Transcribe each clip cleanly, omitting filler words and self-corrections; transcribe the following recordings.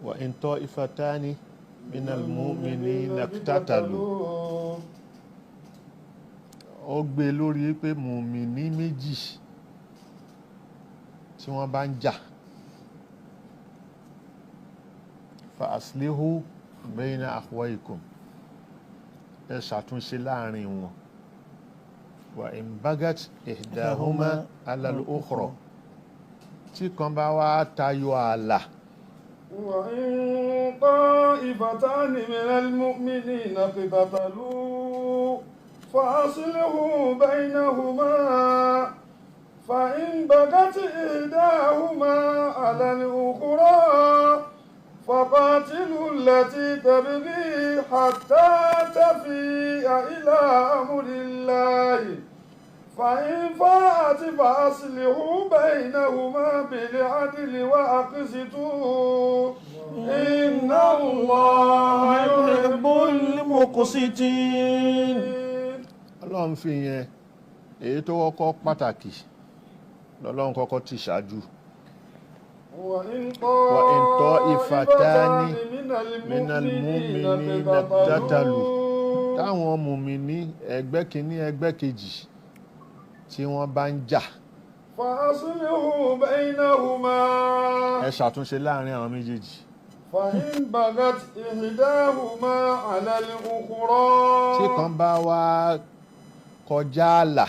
Wa in ta'ifatani minal mu'minina iqtatalu. Ó gbé lórí pé mùmíní méjì tí wọ́n bá ń jà, fa aslihu bayna akhwaykum, ẹ ṣàtúnṣe láàrin wọn. Wa in bagat ihdahuma ala al-ukhra, tí kan bá wá tayọ ààlà. Wa in ta'ifatani minal mu'minina iqtatalu فأصلحوا بينهما فإن بغت إحداهما على الأخرى فقاتلوا التي تبغي حتى تفيء إلى أمر الله فإن فاءت فأصلحوا بينهما بالعدل وأقسطوا إن الله يحب المقسطين. Ọlọ́run fi yẹn èyí tó kọ́kọ́ pàtàkì lọ́lọ́run kọ́kọ́ ti ṣáájú. Wa in ta'ifatani minal mu'minina iqtatalu, táwọn mùmíní ẹgbẹ́ kìíní ẹgbẹ́ kejì tí wọ́n bá ń jà. Fa aslihu baynahuma, ẹ ṣàtúnṣe láàrin àwọn méjèèjì. Fa in bagat ihdahuma ala al-ukhra, tí kan bá wá kọjá àlà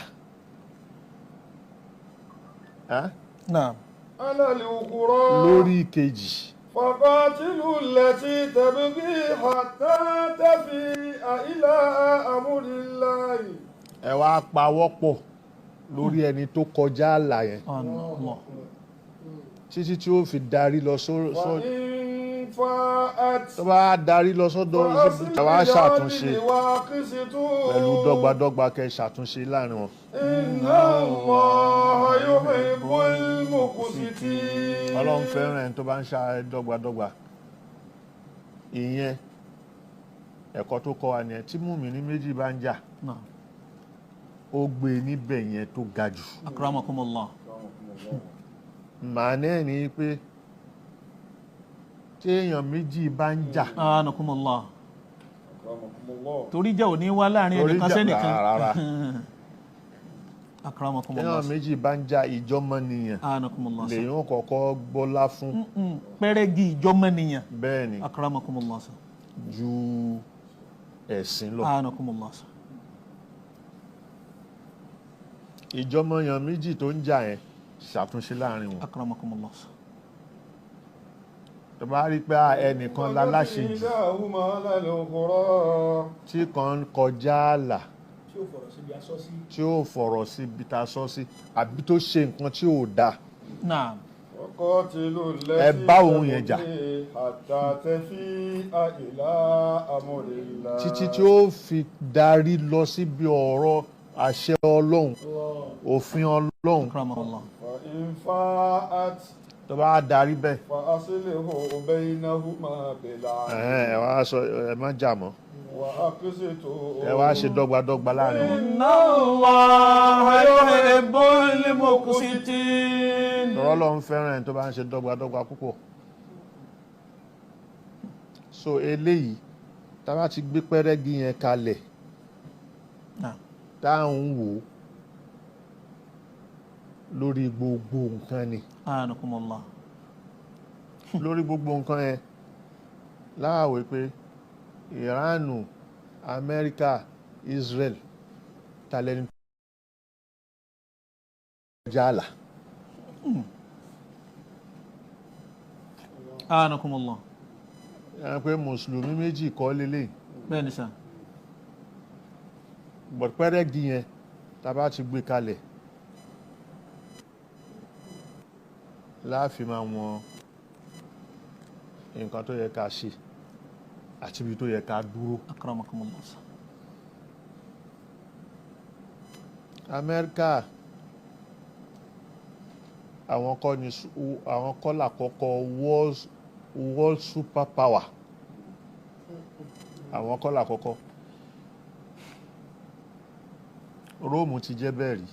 lórí kejì. Faqatilu allati tabghi hatta tafi'a ila amrillahi, ẹ wá pawọ́pọ̀ lórí ẹni tó kọjá àlà yẹn títí tí ó fi darí lọ sọ́dọ̀. Tó bá darí lọ sọ́dọ̀ ẹ wá ṣàtúnṣe pẹ̀lú dọ́gbadọ́gba kẹ́ ṣàtúnṣe láàrin wọn. Inna Allaha yuhibbul muqsitin. Ọlọ́run fẹ́ràn ẹni tó bá ń ṣe dọ́gbadọ́gba. Ìyẹn ẹ̀kọ́ tó kọ́ wa nìyẹn. Tí mùmíní méjì bá ń jà, ó gbé níbẹ̀ yẹn tó ga jù. Akramakumullah. Màá náà ní pé tí èèyàn méjì bá ń jà. Anakumullah. Torí jẹ́ òní wá láàrin ẹnìkan sẹ́nìkan. Rárá. Akramakumullah. Èèyàn méjì bá ń jà, ìjọmọnìyàn. Anakumullah. Lèyìn kọ́kọ́ gbọ́lá fún. Pẹ́rẹ́gì ìjọmọnìyàn. Bẹ́ẹ̀ni. Akramakumullah. Ju ẹ̀sìn lọ. Anakumullah. Ìjọmọyàn méjì tó ń jà yẹn, ṣàtúnṣe láàrin wọn. Akramakumullah. Tó bá rí pé ẹnìkan láláṣejù tí kan kọjá àlà, tí ó fọ̀rọ̀ síbi tá a sọ sí, àbí tó ṣe nǹkan tí ò dáa, ẹ bá òun yẹn jà títí tí ó fi darí lọ síbi ọ̀rọ̀ àṣẹ Ọlọ́run, òfin Ọlọ́run. Tó bá darí bẹ́ẹ̀, ẹ wá sọ ẹ má jà mọ́, ẹ wá ṣe dọ́gbadọ́gba láàrin wọn. Inna Allaha yuhibbul muqsitin. Tọ́rọ́ Ọlọ́run fẹ́ràn ẹni tó bá ń ṣe dọ́gbadọ́gba púpọ̀. So eléyìí tá a bá ti gbé pẹ́rẹ́gì yẹn kalẹ̀, tá à ń wò ó lórí gbogbo nǹkan ni. Anakumullah. Lórí gbogbo nǹkan yẹn láàwẹ̀ pé Ìránù, Amẹ́ríkà, Israel talẹ́ni tó kọjá àlà. Anakumullah. Ẹ pé mùsùlùmí méjì kọ́ lélẹ̀. Bẹ́ẹ̀ni sà. Bọ̀pẹ́rẹ́gì yẹn tá a bá ti gbé kalẹ̀ láàfin máa wọn nǹkan tó yẹ ká ṣe àti ibi tó yẹ ká dúró. Akramakumullah. Amẹ́ríkà àwọn kọ́ ni àwọn kọ́ làkọ́kọ́ world super power, àwọn kọ́ làkọ́kọ́. Róòmù ti jẹ́ bẹ́ẹ̀ rí.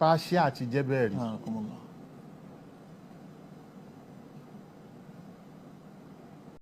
Persia ti jẹ́ bẹ́ẹ̀ rí. Barakumullah.